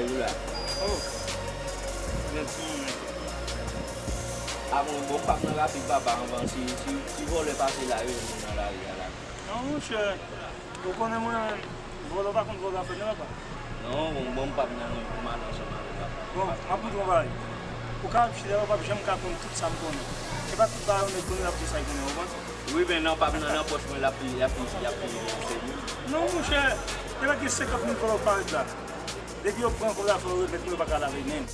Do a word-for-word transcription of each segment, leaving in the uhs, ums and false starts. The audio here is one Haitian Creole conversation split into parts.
Ou la. Oh. Gen ti moun. A bon, bon, m p ap nan rapid papa anvan. Si, si, si vòlè pase la, yo jwenn nan lari a la. Non, monchè. Ou konnen mwen, vòlè, ou pa konn vòlè afè non, papa. Non, bon, bon, m p ap nan non pou m ale ansanm avè w, papa. Bon, m ap montre w yon bagay. Ou ka ap chita, ou p ap janm ka konn tout sa m konnen. Se pa tout bagay yon nèg konnen l ap di sa l konnen, ou konprann? Wi, men nan p ap nan, nan pòch mwen, l ap, l ap, l ap, l ap serye. Non, monchè, te mèt gen senkant mil vòlè k parèt la. Depi yo pran kòb la, fò yo remèt mwen, yo pa ka lave menm.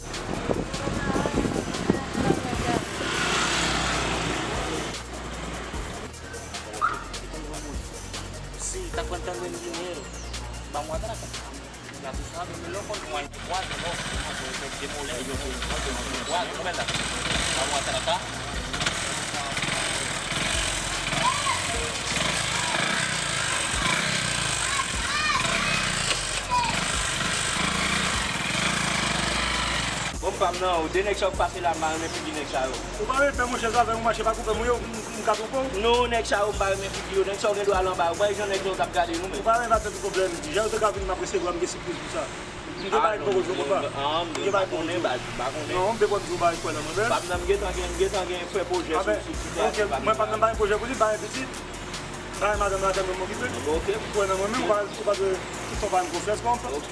Si ta konn tann mwen vini, ba mwen atraka. La pou sa, men lè w konn mwen, twa zero, mwen fè demolè, yo fè twa zero, bèl la. Ba mwen atraka. Bon, pa m nan, de nèg sa yo k pase la, m pa renmen figi nèg sa yo. Ou pa renmen pè monchè, zafè yon mache pa koupe mwen yo, m, m ka twonpe w? Non, nèg sa yo, m pa renmen figi yo. Nèg sa yo gen dwa al anba yo. Ou pa wè jan nèg sa yo t ap gade nou menm? Ou pa renmen pa fè pwoblèm. Jan yo te ka vini, m ap resevwa, m gen sipriz pou sa. M gen bagay poko di w, papa. M gen bagay poko di w. Non, m te konn di w bagay kwè nan mwen menm. Pa m nan, m gentan gen, m gentan gen fè pwojè sou, sou ti sa. Ok, mwen pa m nan bagay pwojè pou li, bagay pitit. Bagay madanm la tèlman m okipe. Bon, ok. Ou kwè nan mwen menm, ou pa, ou pa dwe tout tan fè m konfyans, konprann? Ok.